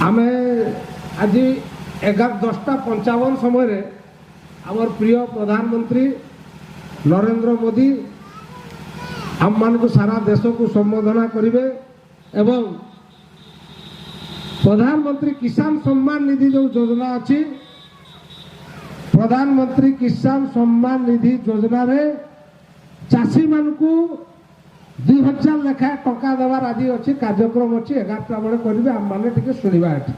ଆମେ ଆଜି 10:55 ସମୟରେ ଆମର ପ୍ରିୟ ପ୍ରଧାନମନ୍ତ୍ରୀ ନରେନ୍ଦ୍ର ମୋଦି ଆମମାନଙ୍କୁ, ସାରା ଦେଶକୁ ସମ୍ବୋଧନା କରିବେ ଏବଂ ପ୍ରଧାନମନ୍ତ୍ରୀ କିଷାନ ସମ୍ମାନ ନିଧି ଯେଉଁ ଯୋଜନା ଅଛି, ପ୍ରଧାନମନ୍ତ୍ରୀ କିଷାନ ସମ୍ମାନ ନିଧି ଯୋଜନାରେ ଚାଷୀମାନଙ୍କୁ 2000 ଲେଖାଏଁ ଟଙ୍କା ଦେବାର ଆଜି ଅଛି, କାର୍ଯ୍ୟକ୍ରମ ଅଛି। 11ଟା ବେଳେ କରିବେ। ଆମମାନେ ଟିକେ ଶୁଣିବା। ଏଠି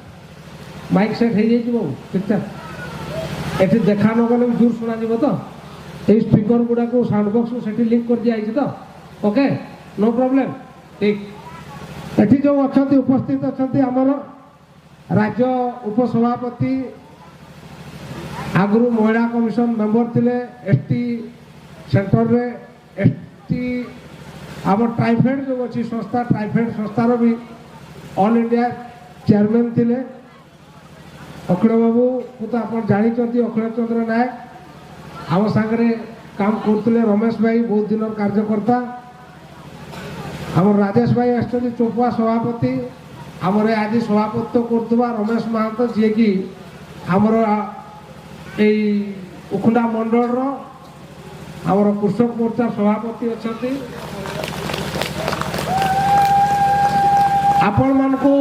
ମାଇକ୍ ସେଟ୍ ହେଇଯାଇଛି ବାବୁ, ଠିକଠାକ୍। ଏଠି ଦେଖା ନ ଗଲେ ବି ଦୂର ଶୁଣାଯିବ ତ? ଏଇ ସ୍ପିକର ଗୁଡ଼ାକୁ, ସାଉଣ୍ଡ ବକ୍ସକୁ ସେଠି ଲିଙ୍କ କରିଦିଆଯାଇଛି ତ? ଓକେ, ନୋ ପ୍ରୋବ୍ଲେମ୍, ଠିକ୍। ଏଠି ଯେଉଁ ଅଛନ୍ତି, ଉପସ୍ଥିତ ଅଛନ୍ତି, ଆମର ରାଜ୍ୟ ଉପସଭାପତି, ଆଗରୁ ମହିଳା କମିଶନ ମେମ୍ବର ଥିଲେ, ଏସ୍ ଟି ସେଣ୍ଟରରେ ଏସ୍ ଟି, ଆମ ଟ୍ରାଇଫେଡ୍ ଯେଉଁ ଅଛି ସଂସ୍ଥା, ଟ୍ରାଇଫେଡ୍ ସଂସ୍ଥାର ବି ଅଲ୍ ଇଣ୍ଡିଆ ଚେୟାରମ୍ୟାନ୍ ଥିଲେ। ଅଖିଳ ବାବୁକୁ ତ ଆପଣ ଜାଣିଛନ୍ତି, ଅଖିଳ ଚନ୍ଦ୍ର ନାୟକ ଆମ ସାଙ୍ଗରେ କାମ କରୁଥିଲେ। ରମେଶ ଭାଇ ବହୁତ ଦିନର କାର୍ଯ୍ୟକର୍ତ୍ତା। ଆମର ରାଜେଶ ଭାଇ ଆସିଛନ୍ତି, ଚୋପୁଆ ସଭାପତି। ଆମର ଆଜି ସଭାପତିତ୍ୱ କରୁଥିବା ରମେଶ ମହାନ୍ତ, ଯିଏକି ଆମର ଏଇ ଉଖୁଣ୍ଡା ମଣ୍ଡଳର ଆମର କୃଷକ ମୋର୍ଚ୍ଚା ସଭାପତି ଅଛନ୍ତି। ଆପଣମାନଙ୍କୁ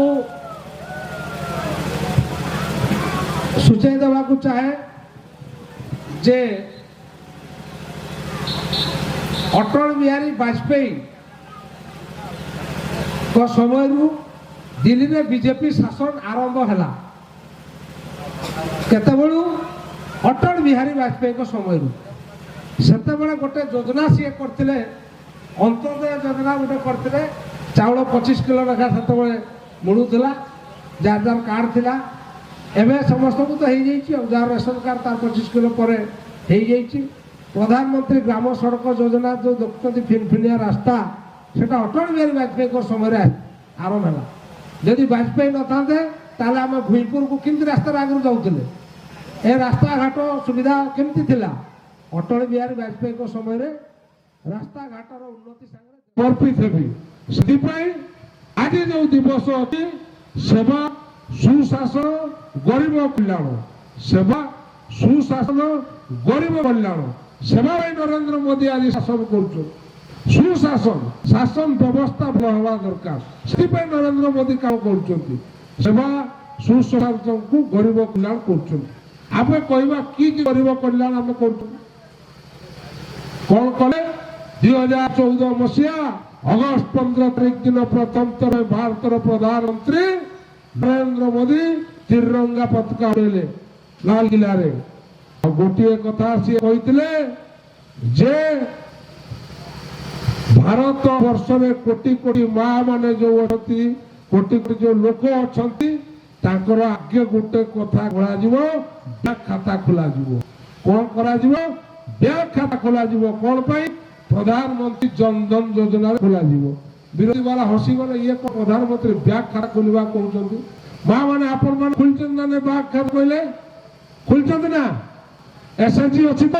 ସୂଚାଇ ଦେବାକୁ ଚାହେଁ ଯେ ଅଟଳ ବିହାରୀ ବାଜପେୟୀଙ୍କ ସମୟରୁ ଦିଲ୍ଲୀରେ ବିଜେପି ଶାସନ ଆରମ୍ଭ ହେଲା। କେତେବେଳୁ? ଅଟଳ ବିହାରୀ ବାଜପେୟୀଙ୍କ ସମୟରୁ। ସେତେବେଳେ ଗୋଟେ ଯୋଜନା ସିଏ କରିଥିଲେ, ଅନ୍ତ୍ୟୋଦୟ ଯୋଜନା ଗୋଟେ କରିଥିଲେ। ଚାଉଳ 25 କିଲୋ ଲେଖା ସେତେବେଳେ ମିଳୁଥିଲା, ଯାହାର ଯାହାର କାର୍ଡ଼ ଥିଲା। ଏବେ ସମସ୍ତଙ୍କୁ ତ ହେଇଯାଇଛି, ଆଉ ଯାହାର ରେସନ କାର୍ଡ଼ ତାର 25 କିଲୋ ପରେ ହେଇଯାଇଛି। ପ୍ରଧାନମନ୍ତ୍ରୀ ଗ୍ରାମ ସଡ଼କ ଯୋଜନା ଯେଉଁ ଦେଖୁଛନ୍ତି, ଫିନଫିନିଆ ରାସ୍ତା, ସେଟା ଅଟଳ ବିହାରୀ ବାଜପେୟୀଙ୍କ ସମୟରେ ଆରମ୍ଭ ହେଲା। ଯଦି ବାଜପେୟୀ ନଥାନ୍ତେ, ତାହେଲେ ଆମେ ଭୁଇଁପୁରକୁ କେମିତି ରାସ୍ତାରେ ଆଗରୁ ଯାଉଥିଲେ? ଏ ରାସ୍ତାଘାଟ ସୁବିଧା କେମିତି ଥିଲା? ଅଟଳ ବିହାରୀ ବାଜପେୟୀଙ୍କ ସମୟରେ ରାସ୍ତାଘାଟର ଉନ୍ନତି ସାଙ୍ଗରେ ସମର୍ପିତ ହେବି। ସେଥିପାଇଁ ଆଜି ଯୋଉ ଦିବସ ଅଛି, ସେବା, ସୁଶାସନ, ଗରିବ କଲ୍ୟାଣ। ସେବା, ସୁଶାସନ, ଗରିବ କଲ୍ୟାଣ। ସେବା ପାଇଁ ନରେନ୍ଦ୍ର ମୋଦି ଆଜି ଶାସନ କରୁଛନ୍ତି। ସୁଶାସନ, ଶାସନ ବ୍ୟବସ୍ଥା ଭଲ ହେବା ଦରକାର, ସେଥିପାଇଁ ନରେନ୍ଦ୍ର ମୋଦି କାମ କରୁଛନ୍ତି। ସେବା, ସୁଶାସନକୁ ଗରିବ କଲ୍ୟାଣ କରୁଛନ୍ତି। ଆମେ କହିବା କି କି ଗରିବ କଲ୍ୟାଣ ଆମେ କରୁଛୁ? କଣ କଲେ? 2014 ମସିହା ଅଗଷ୍ଟ 15 ତାରିଖ ଦିନ ପ୍ରଥମ ଥର ଭାରତର ପ୍ରଧାନମନ୍ତ୍ରୀ ନରେନ୍ଦ୍ର ମୋଦି ତ୍ରିରଙ୍ଗା ପତାକା ଉଡ଼େଇଲେ ଲାଲକିଲ୍ଲାରେ। ଆଉ ଗୋଟିଏ କଥା ସିଏ କହିଥିଲେ ଯେ ଭାରତ ବର୍ଷରେ କୋଟି କୋଟି ମା ମାନେ ଯୋଉ ଅଛନ୍ତି, କୋଟି କୋଟି ଯୋଉ ଲୋକ ଅଛନ୍ତି, ତାଙ୍କର ଆଗେ ଗୋଟେ କଥା ଖୋଲାଯିବ, ବ୍ୟାଙ୍କ ଖାତା ଖୋଲାଯିବ। କଣ କରାଯିବ? ବ୍ୟାଙ୍କ ଖାତା ଖୋଲାଯିବ। କଣ ପାଇଁ? ପ୍ରଧାନମନ୍ତ୍ରୀ ଜନଧନ ଯୋଜନାରେ ଖୋଲାଯିବ। ବିରୋଧୀ ବାଲା ହସିଗଲେ, ଇଏ କଣ ପ୍ରଧାନମନ୍ତ୍ରୀ ବ୍ୟାଙ୍କ ଖାତା ଖୋଲିବା କହୁଛନ୍ତି? ମା ମାନେ, ଆପଣ ମାନେ ଖୋଲିଛନ୍ତି ନା ନାଇଁ ବ୍ୟାଙ୍କ ଖାତା କହିଲେ? ଖୋଲିଛନ୍ତି ନା? ଏସଏଚଜି ଅଛି ତ?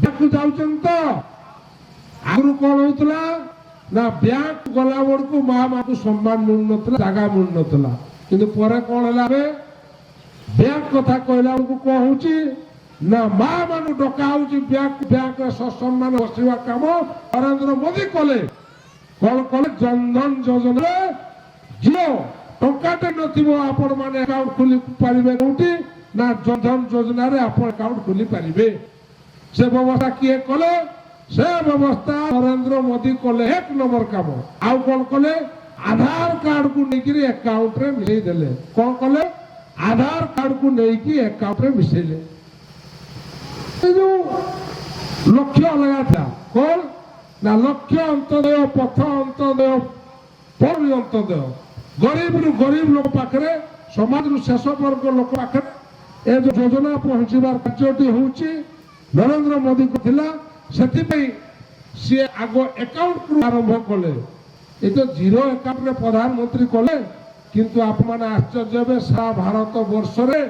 ବ୍ୟାଙ୍କକୁ ଯାଉଛନ୍ତି ତ? ଆଗରୁ କଣ ହଉଥିଲା ନା, ବ୍ୟାଙ୍କ ଗଲା ବେଳକୁ ମା ମାକୁ ସମ୍ମାନ ମିଳୁନଥିଲା, ଜାଗା ମିଳୁନଥିଲା। କିନ୍ତୁ ପରେ କଣ ହେଲା? ଏବେ ବ୍ୟାଙ୍କ କଥା କହିଲା ବେଳକୁ କଣ ହଉଛି ନା, ମା ମାନଙ୍କୁ ଡକା ହଉଛି ବ୍ୟାଙ୍କ। ବ୍ୟାଙ୍କରେ ସସମ୍ମାନ ବସିବା କାମ ନରେନ୍ଦ୍ର ମୋଦି କଲେ। କଣ କଲେ? ଜନଧନ ଯୋଜନାରେ ଝିଅ ଟଙ୍କାଟେ ନଥିବ, ଆପଣ ମାନେ ଆକାଉଣ୍ଟ ଖୋଲି ପାରିବେ। କୋଉଠି ନା ଜନଧନ ଯୋଜନାରେ ଆପଣ ଆକାଉଣ୍ଟ ଖୋଲି ପାରିବେ। ସେ ବ୍ୟବସ୍ଥା କିଏ କଲେ? ସେ ବ୍ୟବସ୍ଥା ନରେନ୍ଦ୍ର ମୋଦି କଲେ, ଏକ ନମ୍ବର କାମ। ଆଉ କଣ କଲେ? ଆଧାର କାର୍ଡକୁ ନେଇକିରି ଆକାଉଣ୍ଟରେ ମିଶେଇ ଦେଲେ। କଣ କଲେ? ଆଧାର କାର୍ଡକୁ ନେଇକି ଆକାଉଣ୍ଟରେ ମିଶେଇଲେ। ଏ ଯୋଉ ଲକ୍ଷ୍ୟ ଅଲଗା ଥିଲା, କଣ ନା ଲକ୍ଷ୍ୟ ଅନ୍ତ୍ୟୋଦୟ, ପଥ ଅନ୍ତ୍ୟୋଦୟ, ପରି ଅନ୍ତ୍ୟୋଦୟ। ଗରିବରୁ ଗରିବ ଲୋକ ପାଖରେ, ସମାଜରୁ ଶେଷ ବର୍ଗ ଲୋକ ପାଖରେ ଏ ଯୋଉ ଯୋଜନା ପହଞ୍ଚିବାର କାର୍ଯ୍ୟଟି ହଉଛି ନରେନ୍ଦ୍ର ମୋଦିଙ୍କ ଥିଲା। ସେଥିପାଇଁ ସିଏ ଆଗ ଆକାଉଣ୍ଟରୁ ଆରମ୍ଭ କଲେ। ଏ ତ ଜିରୋ ଆକାଉଣ୍ଟରେ ପ୍ରଧାନମନ୍ତ୍ରୀ କଲେ, କିନ୍ତୁ ଆପଣମାନେ ଆଶ୍ଚର୍ଯ୍ୟ ହେବେ, ସାରା ଭାରତ ବର୍ଷରେ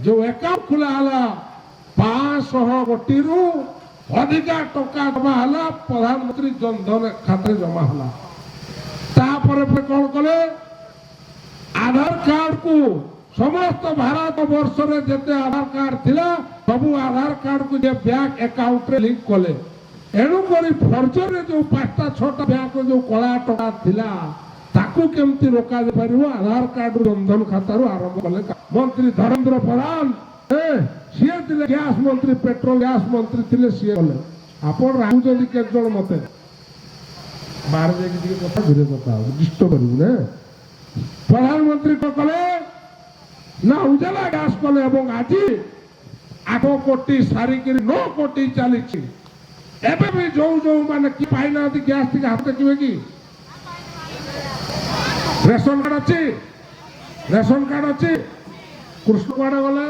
ଯୋଉ ଆକାଉଣ୍ଟ ଖୋଲା ହେଲା, 500 କୋଟିରୁ ଅଧିକା ଟଙ୍କା ଜମା ହେଲା, ପ୍ରଧାନମନ୍ତ୍ରୀ ଜନଧନ ଖାତାରେ ଜମା ହେଲା। ତାପରେ ପରେ କଣ କଲେ? ଆଧାର ଆଧାର କାର୍ଡକୁ ସମସ୍ତ ଭାରତ ବର୍ଷରେ ଯେତେ ଆଧାର କାର୍ଡ ଥିଲା, ସବୁ ଆଧାର କାର୍ଡକୁ ଯେ ବ୍ୟାଙ୍କ ଆକାଉଣ୍ଟରେ ଲିଙ୍କ କଲେ। ଏଣୁକରି ଫର୍ଜରୀରେ ଯୋଉ ପାଞ୍ଚଟା ଛଅଟା ବ୍ୟାଙ୍କ ଯୋଉ କଳା ଟଙ୍କା ଥିଲା, ତାକୁ କେମିତି ରୋକାଯାଇ ପାରିବ, ଆଧାର କାର୍ଡରୁ, ଜନଧନ ଖାତାରୁ ଆରମ୍ଭ କଲେ। ମନ୍ତ୍ରୀ ଧର୍ମେନ୍ଦ୍ର ପ୍ରଧାନ ସିଏ ଥିଲେ ଗ୍ୟାସ ମନ୍ତ୍ରୀ, ପେଟ୍ରୋଲ ଗ୍ୟାସ ମନ୍ତ୍ରୀ ଥିଲେ, ସିଏ କଲେ। ଆପଣ ରାଗୁଛନ୍ତି କେତେ ଜଣ ମତେ, ବାହାରେ ଯାଇକି ଟିକେ କଥା, ଘରେ କଥା ହବ, ଡିଷ୍ଟର୍ବ କରିବୁ ନା। ପ୍ରଧାନମନ୍ତ୍ରୀ କଣ କଲେ ନା ଉଜାଲା ଗ୍ୟାସ କଲେ ଏବଂ ଆଜି 8 କୋଟି ସାରିକିରି 9 କୋଟି ଚାଲିଛି। ଏବେ ବି ଯୋଉ ଯୋଉ ମାନେ କି ପାଇନାହାନ୍ତି ଗ୍ୟାସ, ଟିକେ ହାତ ଟେକିବେ କି? ରେସନ କାର୍ଡ ଅଛି? ରେସନ କାର୍ଡ ଅଛି? କୃଷ୍ଣ କୁଆଡେ ଗଲେ?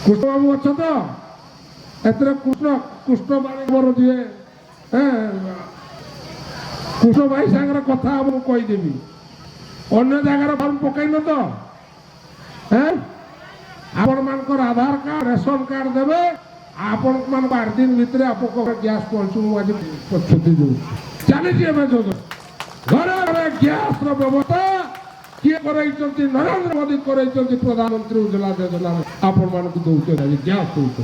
କୃଷ୍ଣ ବାବୁ ଅଛ ତ? ଏଥିରେ କୃଷ୍ଣ କୃଷ୍ଣ ବାଣୀ ମୋର ଯିଏ, କୃଷ୍ଣ ଭାଇ ସାଙ୍ଗରେ କଥା ହବ, ମୁଁ କହିଦେବି। ଅନ୍ୟ ଜାଗାରେ ଫର୍ମ ପକେଇନ ତ? ଆପଣମାନଙ୍କର ଆଧାର କାର୍ଡ, ରେସନ କାର୍ଡ ଦେବେ, ଆପଣମାନଙ୍କ 8 ଦିନ ଭିତରେ ଆପଣଙ୍କ ଗ୍ୟାସ୍ ପହଞ୍ଚିବ। ମୁଁ ଆଜି ପ୍ରସ୍ତୁତି ଦେଉଛି। ଚାଲିଛି ଏବେ ଯୋଜନା, ଘରେ ଘରେ ଗ୍ୟାସର ବ୍ୟବସ୍ଥା। କିଏ କରାଇଛନ୍ତି? ନରେନ୍ଦ୍ର ମୋଦି କରାଇଛନ୍ତି। ପ୍ରଧାନମନ୍ତ୍ରୀ ଉଜ୍ଜଲା ଯୋଜନା ଆପଣମାନଙ୍କୁ ଦଉଛନ୍ତି, ଆଜି ଗ୍ୟାସ୍ ଦଉଛନ୍ତି।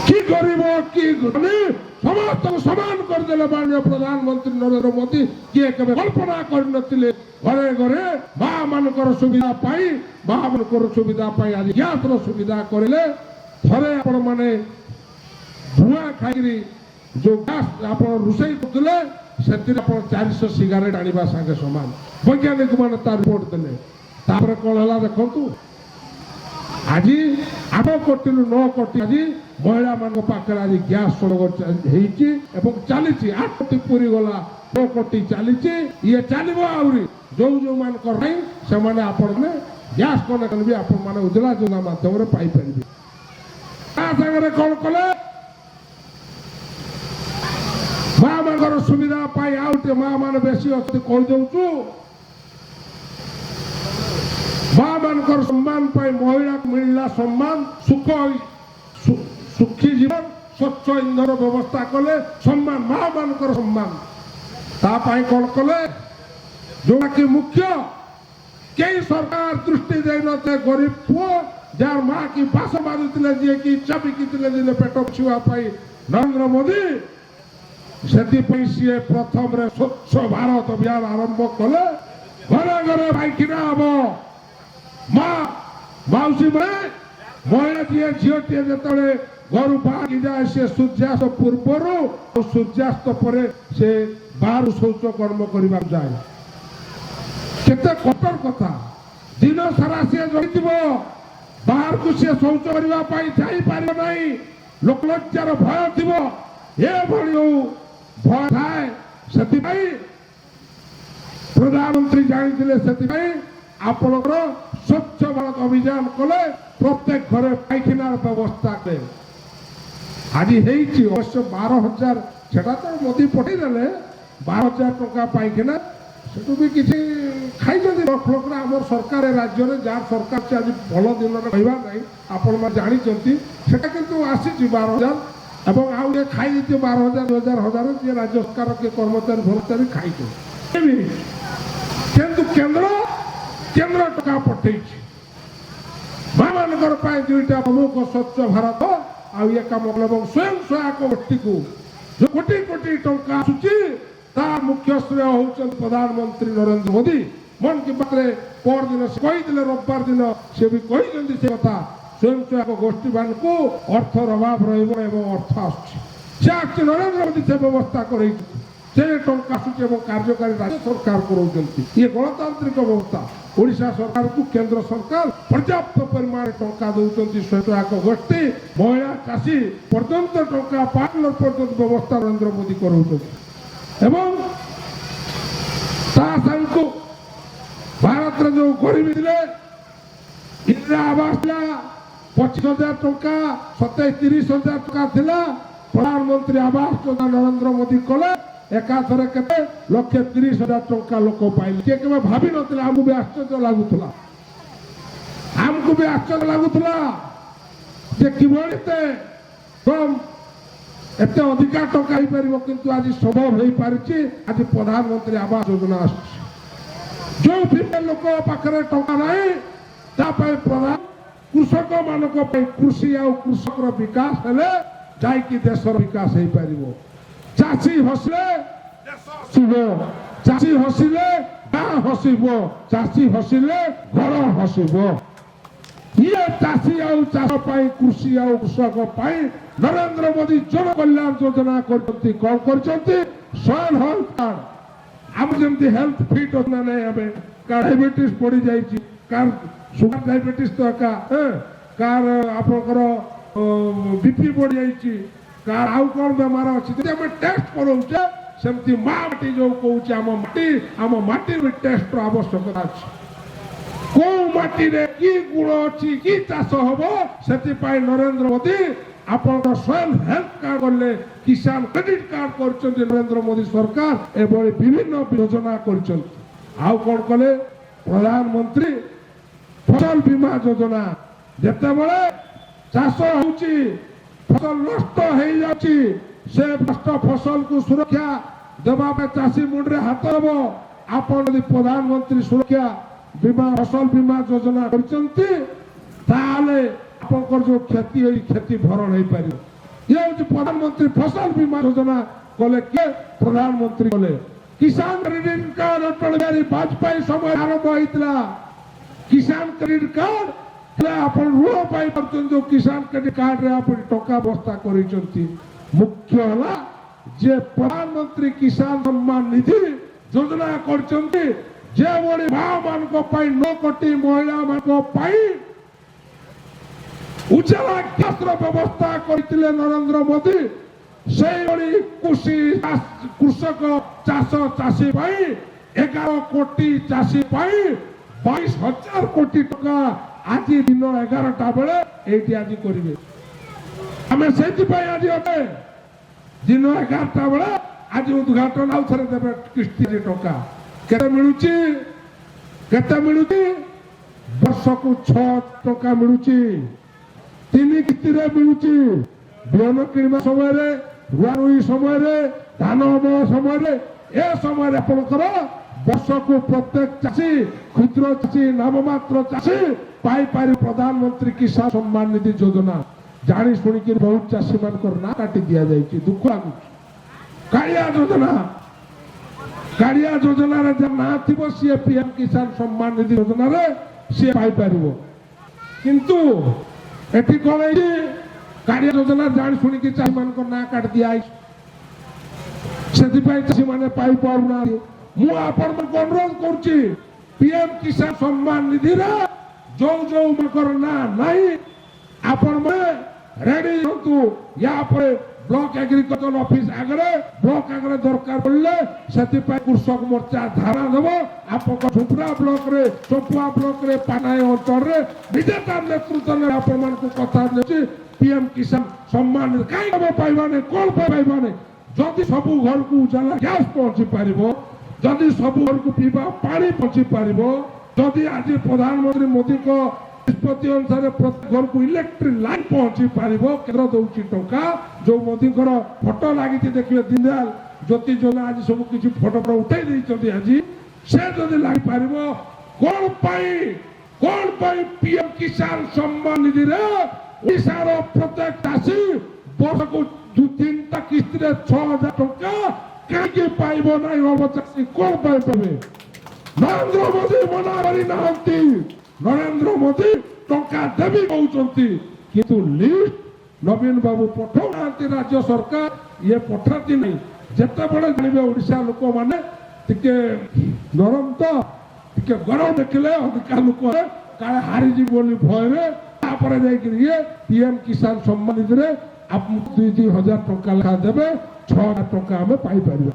କି ଗରିବ କି ଧନୀ, ସମସ୍ତଙ୍କୁ ସମାନ କରିଦେଲେ ମାନନୀୟ ପ୍ରଧାନମନ୍ତ୍ରୀ ନରେନ୍ଦ୍ର ମୋଦି। କିଏ କେବେ କଳ୍ପନା କରିନଥିଲେ। ଘରେ ଘରେ ମା ମାନଙ୍କର ସୁବିଧା ପାଇଁ, ମା ମାନଙ୍କର ସୁବିଧା ପାଇଁ ଆଜି ଗ୍ୟାସର ସୁବିଧା କରିଲେ। ଥରେ ଆପଣମାନେ ଧୂଆଁ ଖାଇକିରି ଯୋଉ ଗ୍ୟାସ ଆପଣ ରୋଷେଇ କରୁଥିଲେ, ସେଥିରେ ଆପଣ 400 ସିଗାରେଟ ଆଣିବା ସାଙ୍ଗେ ସମାନ, ବୈଜ୍ଞାନିକ ମାନେ ତା ରିପୋର୍ଟ ଦେଲେ। ତାପରେ କଣ ହେଲା ଦେଖନ୍ତୁ, ଆଜି 8 କୋଟିରୁ 9 କୋଟି ଆଜି ମହିଳାମାନଙ୍କ ପାଖରେ ଆଜି ଗ୍ୟାସ ସଂଯୋଗ ହେଇଛି ଏବଂ ଚାଲିଛି। 8 କୋଟି ପୁରି ଗଲା, 9 କୋଟି ଚାଲିଛି, ଇଏ ଚାଲିବ ଆହୁରି। ଯୋଉ ଯୋଉମାନଙ୍କର ନାହିଁ, ସେମାନେ ଆପଣମାନେ ଗ୍ୟାସ କନେକ୍ସନ ବି ଆପଣମାନେ ଉଜ୍ଜଲା ଯୋଜନା ମାଧ୍ୟମରେ ପାଇପାରିବେ। ତା ସାଙ୍ଗରେ କଣ କଲେ? ମା ମାନଙ୍କର ସୁବିଧା ପାଇଁ, ଆଉ ଟିକେ ମା ମାନେ ବେଶୀ ଅଛନ୍ତି କହିଦେଉଛୁ, ମା ମାନଙ୍କର ସମ୍ମାନ ପାଇଁ ମହିଳାକୁ ମିଳିଲା ସମ୍ମାନ, ସୁଖ ସୁଖୀ ଜୀବନ, ସ୍ୱଚ୍ଛ ଇନ୍ଧନ ବ୍ୟବସ୍ଥା କଲେ। ସମ୍ମାନ, ମା ମାନଙ୍କର ସମ୍ମାନ, ତା ପାଇଁ କଣ କଲେ? ଯୋଉଟାକି ମୁଖ୍ୟ, କେହି ସରକାର ଦୃଷ୍ଟି ଦେଇନଥିଲେ। ଗରିବ ପୁଅ ଯାହାର ମା କି ବାସ ମାରୁଥିଲେ, ଯିଏକି ଇଚ୍ଛା ବିକିଥିଲେ ଦିନେ ପେଟ ପୋଷିବା ପାଇଁ, ନରେନ୍ଦ୍ର ମୋଦି ସେଥିପାଇଁ ସିଏ ପ୍ରଥମରେ ସ୍ୱଚ୍ଛ ଭାରତ ଅଭିଯାନ ଆରମ୍ଭ କଲେ। ଘରେ ଘରେ ପାଇଖାନା ହବ। ମା ମାଉସୀ ମାନେ, ମହିଳା ଯିଏ, ଝିଅଟିଏ ଯେତେବେଳେ ଘରୁ ବାହାରି ଯାଏ, ସେ ସୂର୍ଯ୍ୟାସ୍ତ ପୂର୍ବରୁ ଆଉ ସୂର୍ଯ୍ୟାସ୍ତ ପରେ ସେ ବାହାରୁ ଶୌଚ କର୍ମ କରିବାକୁ ଯାଏ। କେତେ କଷ୍ଟର କଥା। ଦିନ ସାରା ସିଏ ଜଗିଥିବ, ବାହାରକୁ ସିଏ ଶୌଚ କରିବା ପାଇଁ ଯାଇପାରିବ ନାହିଁ, ଲୋକଲଜ୍ଜାର ଭୟ ଥିବ। ଏଭଳି ଯୋଉ ଭୟ ଥାଏ, ସେଥିପାଇଁ ପ୍ରଧାନମନ୍ତ୍ରୀ ଜାଣିଥିଲେ, ସେଥିପାଇଁ ଆପଣଙ୍କର ସ୍ୱଚ୍ଛ ଭାରତ ଅଭିଯାନ କଲେ, ପ୍ରତ୍ୟେକ ଘରେ ପାଇଖାନାର ବ୍ୟବସ୍ଥା କଲେ। ଆଜି ହେଇଛି ଅବଶ୍ୟ 12,000, ସେଟା ତ ମୋଦି ପଠେଇଦେଲେ 12,000 ଟଙ୍କା ପାଇଖାନା। ସେଠୁ ବି କିଛି ଖାଇଛନ୍ତି ଲକ୍ଷ ଲକ୍ଷ। ଆମର ସରକାର ଏ ରାଜ୍ୟରେ ଯାହାର ସରକାର ସେ ଆଜି ଭଲ ଦିନରେ କହିବା ନାହିଁ, ଆପଣମାନେ ଜାଣିଛନ୍ତି ସେଟା। କିନ୍ତୁ ଆସିଛି 12,000 ଏବଂ ଆଉ ଇଏ ଖାଇ ଦେଇଥିବ 12,000, 2,000, 1,000, ଯିଏ ରାଜ୍ୟ ସରକାର କିଏ କର୍ମଚାରୀ ଫର୍ମଚାରୀ ଖାଇଛନ୍ତି ବି। କିନ୍ତୁ କେନ୍ଦ୍ର କେନ୍ଦ୍ର ଟଙ୍କା ପଠେଇଛି ମା ମାନଙ୍କର ପାଇଁ। ଦୁଇଟା ପ୍ରମୁଖ, ସ୍ୱଚ୍ଛ ଭାରତ ଆଉ ଇଏ କାମ କଲେ। ଏବଂ ସ୍ୱୟଂ ସହାୟକ ଗୋଷ୍ଠୀକୁ ଯୋଉ କୋଟି କୋଟି ଟଙ୍କା ଆସୁଛି, ତା ମୁଖ୍ୟ ଶ୍ରେୟ ହଉଛନ୍ତି ପ୍ରଧାନମନ୍ତ୍ରୀ ନରେନ୍ଦ୍ର ମୋଦି। ମନ କି ବାତରେ ପରଦିନ ସେ କହିଥିଲେ, ରବିବାର ଦିନ ସେ ବି କହିଛନ୍ତି ସେ କଥା। ସ୍ୱୟଂ ସହାୟକ ଗୋଷ୍ଠୀମାନଙ୍କୁ ଅର୍ଥର ଅଭାବ ରହିବ ଏବଂ ଅର୍ଥ ଆସୁଛି, ସେ ଆସୁଛି, ନରେନ୍ଦ୍ର ମୋଦି ସେ ବ୍ୟବସ୍ଥା କରେଇଛନ୍ତି। ସେ ଟଙ୍କା ଆସୁଛି ଏବଂ କାର୍ଯ୍ୟକାରୀ ରାଜ୍ୟ ସରକାର କରାଉଛନ୍ତି। ଇଏ ଗଣତାନ୍ତ୍ରିକ ବ୍ୟବସ୍ଥା। ଓଡ଼ିଶା ସରକାରକୁ କେନ୍ଦ୍ର ସରକାର ପର୍ଯ୍ୟାପ୍ତ ପରିମାଣରେ ଟଙ୍କା ଦେଉଛନ୍ତି। ସ୍ୱୟଂ ସହାୟକ ଗୋଷ୍ଠୀ, ମହିଳା, ଚାଷୀ ପର୍ଯ୍ୟନ୍ତ ଟଙ୍କା ପାର୍ଟନର ପର୍ଯ୍ୟନ୍ତ ବ୍ୟବସ୍ଥା ନରେନ୍ଦ୍ର ମୋଦି କରାଉଛନ୍ତି। ଏବଂ ତା ସାଙ୍ଗକୁ ଭାରତରେ ଯୋଉ ଗରିବୀ ଥିଲେ, ଇନ୍ଦିରା ଆବାସ ଥିଲା 25,000 ଟଙ୍କା, 27 30,000 ଟଙ୍କା ଥିଲା। ପ୍ରଧାନମନ୍ତ୍ରୀ ଆବାସ ଯୋଜନା ନରେନ୍ଦ୍ର ମୋଦି କଲେ, ଏକାଥରେ କେତେ 1,30,000 ଟଙ୍କା ଲୋକ ପାଇଲେ। କିଏ କେବେ ଭାବି ନଥିଲେ। ଆମକୁ ବି ଆଶ୍ଚର୍ଯ୍ୟ ଲାଗୁଥିଲା, ଆମକୁ ବି ଆଶ୍ଚର୍ଯ୍ୟ ଲାଗୁଥିଲା ଯେ କିଭଳି ଏତେ କମ, ଏତେ ଅଧିକା ଟଙ୍କା ହେଇପାରିବ। କିନ୍ତୁ ଆଜି ସମ୍ଭବ ହେଇପାରିଛି। ଆଜି ପ୍ରଧାନମନ୍ତ୍ରୀ ଆବାସ ଯୋଜନା ଆସୁଛି। ଯୋଉ ଫିମେଲ ଲୋକ ପାଖରେ ଟଙ୍କା ନାହିଁ, ତା ପାଇଁ ପ୍ରଧାନ। କୃଷକ ମାନଙ୍କ ପାଇଁ, କୃଷି ଆଉ କୃଷକର ବିକାଶ ହେଲେ ଯାଇକି ଦେଶର ବିକାଶ ହେଇପାରିବ। ଚାଷୀ ହସିଲେ ଦେଶ ହସିବ, ଚାଷୀ ହସିଲେ ଗାଁ ହସିବ, ଚାଷୀ ହସିଲେ ଘର ହସିବ। ଇଏ ଚାଷୀ ଆଉ ଚାଷ ପାଇଁ, କୃଷି ଆଉ କୃଷକ ପାଇଁ ନରେନ୍ଦ୍ର ମୋଦି ଜନ କଲ୍ୟାଣ ଯୋଜନା କରିଛନ୍ତି। କଣ କରିଛନ୍ତି? Soil health card. ଆମ ଯେମିତି ହେଲ୍ଥ ଫିଟ୍ ଅଛି ନା ନାହିଁ? ଆମେ କାହାର ଡାଇବେଟିସ୍ ପଡ଼ିଯାଇଛି, କାହାର ସୁଗାର ଡାଇବେଟିସ୍ ତ ଏକା, କାହାର ଆପଣଙ୍କର ବିପି ବଢ଼ିଯାଇଛି, କାହାର ଆଉ କଣ ବେମାର ଅଛି, ଯଦି ଆମେ ଟେଷ୍ଟ କରାଉଛେ, ସେମିତି ମା ମାଟି ଯୋଉ କହୁଛେ, ଆମ ମାଟି, ଆମ ମାଟିର ବି ଟେଷ୍ଟର ଆବଶ୍ୟକତା ଅଛି। କୋଉ ମାଟିରେ କି ଗୁଣ ଅଛି, କି ଚାଷ ହବ, ସେଥିପାଇଁ ନରେନ୍ଦ୍ର ମୋଦି ଆପଣଙ୍କ ସଏଲ ହେଲ୍ଥ କାର୍ଡ କଲେ, କିଷାନ କ୍ରେଡିଟ କାର୍ଡ କରିଛନ୍ତି। ନରେନ୍ଦ୍ର ମୋଦି ସରକାର ଏଭଳି ବିଭିନ୍ନ ଯୋଜନା କରିଛନ୍ତି। ଆଉ କଣ କଲେ? ପ୍ରଧାନମନ୍ତ୍ରୀ ଫସଲ ବୀମା ଯୋଜନା। ଯେତେବେଳେ ଚାଷ ହଉଛି, ଫସଲ ନଷ୍ଟ ହେଇଯାଉଛି, ସେ ନଷ୍ଟ ଫସଲକୁ ସୁରକ୍ଷା ଦେବା ପାଇଁ ଚାଷୀ ମୁଣ୍ଡରେ ହାତ ଦେବ। ଆପଣ ଯଦି ପ୍ରଧାନମନ୍ତ୍ରୀ ସୁରକ୍ଷା ବୀମା, ଫସଲ ବୀମା ଯୋଜନା କରିଛନ୍ତି, ତାହେଲେ ଆପଣଙ୍କର ଯୋଉ କ୍ଷତି ହେଇ କ୍ଷତି ଭରଣ ହେଇପାରିବ। ଇଏ ହଉଛି ପ୍ରଧାନମନ୍ତ୍ରୀ ଫସଲ ବୀମା ଯୋଜନା। କଲେ କିଏ? ପ୍ରଧାନମନ୍ତ୍ରୀ କଲେ। କିଷାନ କ୍ରେଡିଟ କାର୍ଡ ଅଟଳ ବିହାରୀ ବାଜପେୟୀ ସମୟ ଆରମ୍ଭ ହେଇଥିଲା। କିଷାନ କ୍ରେଡିଟ କାର୍ଡ ହେଲେ ଆପଣ ଋଣ ପାଇପାରୁଛନ୍ତି। ଯୋଉ କିଷାନ କ୍ରେଡିଟ କାର୍ଡରେ ଆପଣ ଟଙ୍କା ବ୍ୟବସ୍ଥା କରିଛନ୍ତି। ମୁଖ୍ୟ ହେଲା ଯେ ପ୍ରଧାନମନ୍ତ୍ରୀ କିଷାନ ସମ୍ମାନ ନିଧି ଯୋଜନା କରିଛନ୍ତି, ଯେଭଳି ମା ମାନଙ୍କ ପାଇଁ, 9 କୋଟି ମହିଳା ମାନଙ୍କ ପାଇଁ ଉଜାଲା ଗ୍ୟାସର ବ୍ୟବସ୍ଥା କରିଥିଲେ ନରେନ୍ଦ୍ର ମୋଦି, ସେଇଭଳି କୃଷି, କୃଷକ, ଚାଷ, ଚାଷୀ ପାଇଁ, 11 କୋଟି ଚାଷୀ ପାଇଁ 22,000 କୋଟି ଟଙ୍କା ଆଜି ଦିନ 11ଟା ବେଳେ ଏଇଠି ଆଜି କରିବେ। ଆମେ ସେଇଥିପାଇଁ ଆଜି ଅଟେ। ଦିନ 11ଟା ବେଳେ ଆଜି ଉଦ୍ଘାଟନ, ଆଉ ଥରେ ଦେବେ କିସ୍ତି। ଟଙ୍କା କେତେ ମିଳୁଛି? କେତେ ମିଳୁଛି? ବର୍ଷକୁ 6 ଟଙ୍କା ମିଳୁଛି, ତିନି କିସ୍ତିରେ ମିଳୁଛି। ବିହନ କିଣିବା ସମୟରେ, ରୁଆ ରୁଇ ସମୟରେ, ଧାନ ଅମଳ ସମୟରେ, ଏ ସମୟରେ ଆପଣଙ୍କର ବର୍ଷକୁ ପ୍ରତ୍ୟେକ ଚାଷୀ, କ୍ଷୁଦ୍ର ଚାଷୀ, ନାମମାତ୍ର ଚାଷୀ ପାଇପାରିବ ପ୍ରଧାନମନ୍ତ୍ରୀ କିଷାନ ସମ୍ମାନ ନିଧି ଯୋଜନା। ଜାଣି ଶୁଣିକି ବହୁତ ଚାଷୀ ମାନଙ୍କର ନାଁ କାଟି ଦିଆଯାଇଛି, ଦୁଃଖ ଲାଗୁଛି। କାଳିଆ ଯୋଜନା। କାଳିଆ ଯୋଜନାରେ ଯାହା ନାଁ ଥିବ, ସିଏ ପିଏମ କିଷାନ ସମ୍ମାନ ନିଧି ଯୋଜନାରେ ସିଏ ପାଇପାରିବ। କିନ୍ତୁ ଏଠି କଣ ହେଇଛି? କାଳିଆ ଯୋଜନା ଜାଣି ଶୁଣିକି ଚାଷୀମାନଙ୍କ ନାଁ କାଟି ଦିଆହେଇଛି। ସେଥିପାଇଁ ଚାଷୀମାନେ ପାଇପାରୁନାହାନ୍ତି। ମୁଁ ଆପଣମାନଙ୍କୁ ଅନୁରୋଧ କରୁଛି, ପିଏମ କିଷାନ ସମ୍ମାନ ନିଧିରେ ଯୋଉ ଯୋଉ ମାନଙ୍କର ନାଁ ନାହିଁ, ଆପଣମାନେ ରେଡି ହୁଅନ୍ତୁ। ୟା ପରେ ବ୍ଲକ ଏଗ୍ରିକଲଚର ଅଫିସ ଆଗରେ, ବ୍ଲକ ଆଗରେ ଦରକାର ପଡ଼ିଲେ ସେଥିପାଇଁ କୃଷକ ମୋର୍ଚ୍ଚା ଧାରଣା ଦେବ। ଆପଣଙ୍କ ଝୁମ୍ପୁରା ବ୍ଲକରେ, ଚମ୍ପୁଆ ବ୍ଲକରେ, ପାନାଇ ଅଞ୍ଚଳରେ ନିଜେ ତାର ନେତୃତ୍ୱ ନେବେ। ଆପଣମାନଙ୍କୁ କଥା ଦେଉଛି, ପିଏମ କିଷାନ ସମ୍ମାନ କାହିଁ ଆମେ ପାଇବାନି? କଣ ପାଇଁ ପାଇବାନି? ଯଦି ସବୁ ଘରକୁ ଉଜାଲା ଗ୍ୟାସ ପହଞ୍ଚି ପାରିବ, ଯଦି ସବୁ ଘରକୁ ପିଇବା ପାଣି ପହଞ୍ଚି ପାରିବ, ଯଦି ଆଜି ପ୍ରଧାନମନ୍ତ୍ରୀ ମୋଦିଙ୍କ ନିଷ୍ପତ୍ତି ଅନୁସାରେ ପ୍ରତ୍ୟେକ ଘରକୁ ଇଲେକ୍ଟ୍ରିକ ଲାଇନ ପହଞ୍ଚି ପାରିବ, କେନ୍ଦ୍ର ଦଉଛି ଟଙ୍କା। ଯୋଉ ମୋଦିଙ୍କର ଫଟୋ ଲାଗିଛି ଦେଖିବେ, ଦୀନଦୟାଲ ଜ୍ୟୋତି ଯୋଜନା, ଆଜି ସବୁ କିଛି ଫଟୋ ଫଟୋ ଉଠେଇ ଦେଇଛନ୍ତି ଆଜି। ସେ ଯଦି ଲାଗିପାରିବ, କଣ ପାଇଁ ପିଏମ କିଷାନ ସମ୍ମାନ ନିଧିରେ ଓଡ଼ିଶାର ପ୍ରତ୍ୟେକ ଚାଷୀ ବର୍ଷକୁ ଦୁଇ ତିନିଟା କିସ୍ତିରେ 6,000 ଟଙ୍କା କାହିଁକି ପାଇବ ନାହିଁ? ଅଳ୍ପ ଚାଷୀ କଣ ପାଇଁ ପାଇବେ? ନରେନ୍ଦ୍ର ମୋଦି ମନା କରିନାହାନ୍ତି। ନରେନ୍ଦ୍ର ମୋଦି ଟଙ୍କା ଦେବି କହୁଛନ୍ତି, କିନ୍ତୁ ଲିଷ୍ଟ ନବୀନ ବାବୁ ପଠଉନାହାନ୍ତି। ରାଜ୍ୟ ସରକାର ଇଏ ପଠାନ୍ତି ନାହିଁ। ଯେତେବେଳେ ଜାଣିବେ, ଓଡ଼ିଶା ଲୋକମାନେ ଟିକେ ନରମ ତ, ଟିକେ ଗରମ ଦେଖିଲେ ଅଧିକା ଲୋକ କାଳେ ହାରିଯିବ ବୋଲି ଭୟରେ, ତାପରେ ଯାଇକିରି ଇଏ ପିଏମ କିଷାନ ସମ୍ମାନ ନିଧିରେ ଆପଣଙ୍କୁ 2 2 ହଜାର ଟଙ୍କା ଲେଖା ଦେବେ। 6,000 ଟଙ୍କା ଆମେ ପାଇପାରିବା।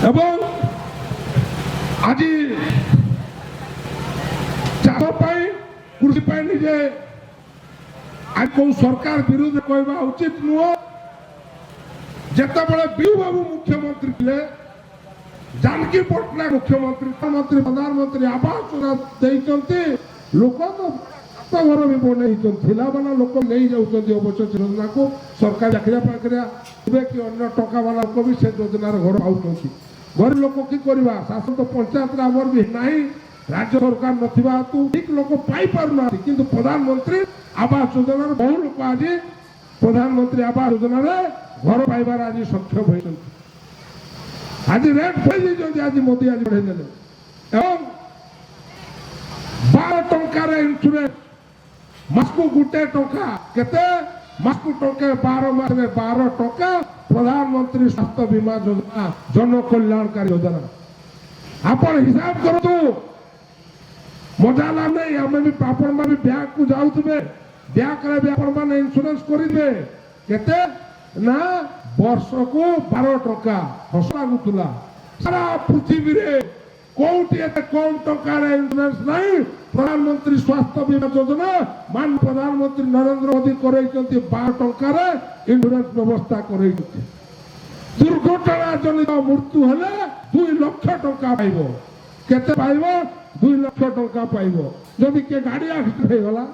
ଏବଂ ଆଜି ଚାଷ ପାଇଁ, କୃଷି ପାଇଁ ନିଜେ ଆଜି କୋଉ ସରକାର ବିରୁଦ୍ଧ କହିବା ଉଚିତ ନୁହଁ। ଯେତେବେଳେ ବିଜୁ ବାବୁ ମୁଖ୍ୟମନ୍ତ୍ରୀ ଥିଲେ, ଜାନକୀ ପଟ୍ଟନାୟକ ମୁଖ୍ୟମନ୍ତ୍ରୀ, ପ୍ରଧାନମନ୍ତ୍ରୀ ଆବାସ ଯୋଜନା ଦେଇଛନ୍ତି। ଲୋକ ତ ଘର ବି ବନେଇଛନ୍ତି। ଥିଲା ବାଲା ଲୋକ ନେଇଯାଉଛନ୍ତି ଅବଶ୍ୟ ସେ ଯୋଜନାକୁ। ସରକାରୀ ଚାକିରିଆ ଫାକିରିଆ ଥିବେ କି ଅନ୍ୟ ଟଙ୍କା ବାଲା ଲୋକ ବି ସେ ଯୋଜନାରେ ଘର ପାଉଛନ୍ତି। ଗରିବ ଲୋକ କି କରିବା? ଶାସନ ତ ପଞ୍ଚାୟତରେ ଆମର ବି ନାହିଁ, ରାଜ୍ୟ ସରକାର ନଥିବା ହେତୁ ଠିକ ଲୋକ ପାଇପାରୁନାହାନ୍ତି। କିନ୍ତୁ ପ୍ରଧାନମନ୍ତ୍ରୀ ଆବାସ ଯୋଜନାରେ ବହୁ ଲୋକ ଆଜି ପ୍ରଧାନମନ୍ତ୍ରୀ ଆବାସ ଯୋଜନାରେ ଘର ପାଇବାର ଆଜି ସକ୍ଷମ ହୋଇଛନ୍ତି। ଆଜି ରେଟ୍ ବଢ଼େଇ ଦେଇଛନ୍ତି, ଆଜି ମୋଦି ଆଜି ବଢ଼େଇ ଦେଲେ। ଏବଂ 12 ଟଙ୍କାରେ ଇନ୍ସୁରାନ୍ସ, ମାସକୁ 1 ଟଙ୍କା। କେତେ? ମାସକୁ ଟଙ୍କା, 12 ମାସରେ 12 ଟଙ୍କା। ପ୍ରଧାନମନ୍ତ୍ରୀ ସ୍ୱାସ୍ଥ୍ୟ ବୀମା ଯୋଜନା ଜନ କଲ୍ୟାଣକାରୀ ଯୋଜନା। ଆପଣ ହିସାବ କରନ୍ତୁ, ମଜା ଲାଗୁନାହିଁ। ଆମେ ବି, ଆପଣମାନେ ବି ବ୍ୟାଙ୍କକୁ ଯାଉଥିବେ, ବ୍ୟାଙ୍କରେ ବି ଆପଣମାନେ ଇନ୍ସୁରାନ୍ସ କରିବେ। କେତେ ନା ବର୍ଷକୁ 12 ଟଙ୍କା। ହସ ଲାଗୁଥିଲା। ସାରା ପୃଥିବୀରେ କୋଉଠି ଏତେ କମ ଟଙ୍କାରେ ଇନ୍ସୁରାନ୍ସ ନାହିଁ। ପ୍ରଧାନମନ୍ତ୍ରୀ ସ୍ୱାସ୍ଥ୍ୟ ବୀମା ଯୋଜନା ମାନ ପ୍ରଧାନମନ୍ତ୍ରୀ ନରେନ୍ଦ୍ର ମୋଦି କରେଇଛନ୍ତି, 12 ଟଙ୍କାରେ ଇନ୍ସୁରାନ୍ସ ବ୍ୟବସ୍ଥା କରେଇଛନ୍ତି। ଦୁର୍ଘଟଣା ଜନିତ ମୃତ୍ୟୁ ହେଲେ 2 ଲକ୍ଷ ଟଙ୍କା ପାଇବ। କେତେ ପାଇବ? 2 ଲକ୍ଷ ଟଙ୍କା ପାଇବ। ଯଦି କିଏ ଗାଡ଼ି ଆକ୍ସିଡେଣ୍ଟ ହେଇଗଲା,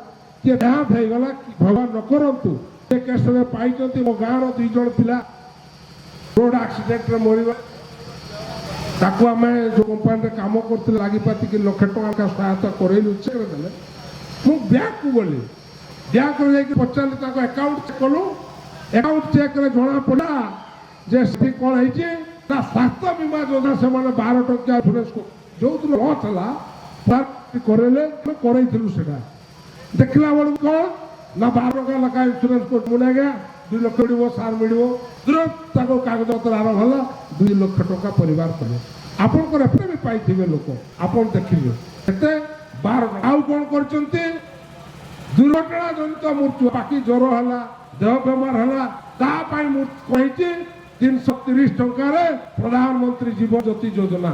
କିଏ ଦେହାନ୍ତ ହେଇଗଲା, ଭଗବାନ ନ କରନ୍ତୁ, ସେ କେସରେ ପାଇଛନ୍ତି। ମୋ ଗାଁର 2 ଜଣ ପିଲା ରୋଡ ଆକ୍ସିଡେଣ୍ଟରେ ମରିବା, ତାକୁ ଆମେ ଯୋଉ କମ୍ପାନୀରେ କାମ କରୁଥିଲେ ଲାଗିପାତିକି ଲକ୍ଷେ ଟଙ୍କା ସହାୟତା କରେଇଲୁ, ଚେକ୍ ଦେଲେ। ମୁଁ ବ୍ୟାଙ୍କକୁ ଗଲି, ବ୍ୟାଙ୍କରେ ଯାଇକି ପଚାରିଲି, ତାଙ୍କ ଆକାଉଣ୍ଟ ଚେକ୍ କଲୁ। ଆକାଉଣ୍ଟ ଚେକ୍ରେ ଜଣା ପଡ଼ିଲା ଯେ ସେଠି କ'ଣ ହେଇଛି ନା ସ୍ୱାସ୍ଥ୍ୟ ବୀମା ଯୋଜନା ସେମାନେ 12 ଟଙ୍କିଆ ଇନ୍ସୁରାନ୍ସ ଯୋଉଦିନ ଲଞ୍ଚ ହେଲା କରେଇଲେ। ଆମେ କରେଇଥିଲୁ ସେଟା। ଦେଖିଲା ବେଳକୁ କ'ଣ ନା 12 ଟଙ୍କା ଲେଖା ଇନ୍ସୁରାନ୍ସ କରୁଛୁ। ମୁଁ ଆଜ୍ଞା 2 ଲକ୍ଷ ମିଳିବ ସାର୍, ମିଳିବ। ତୁରନ୍ତ ତାଙ୍କ କାଗଜପତ୍ର ଆରମ୍ଭ ହେଲା, 2 ଲକ୍ଷ ଟଙ୍କା ପରିବାର କଲେ। ଆପଣଙ୍କର ଏପଟେ ବି ପାଇଥିବେ ଲୋକ, ଆପଣ ଦେଖିବେ କେତେ 12 ଟଙ୍କା। ଆଉ କ'ଣ କରିଛନ୍ତି? ଦୁର୍ଘଟଣା ଜନିତ ମୃତ୍ୟୁ, ବାକି ଜ୍ୱର ହେଲା, ଦେହ ବେମାର ହେଲା, ତା ପାଇଁ ମୁଁ କହିଛି 330 ଟଙ୍କାରେ ପ୍ରଧାନମନ୍ତ୍ରୀ ଜୀବନ ଜ୍ୟୋତି ଯୋଜନା।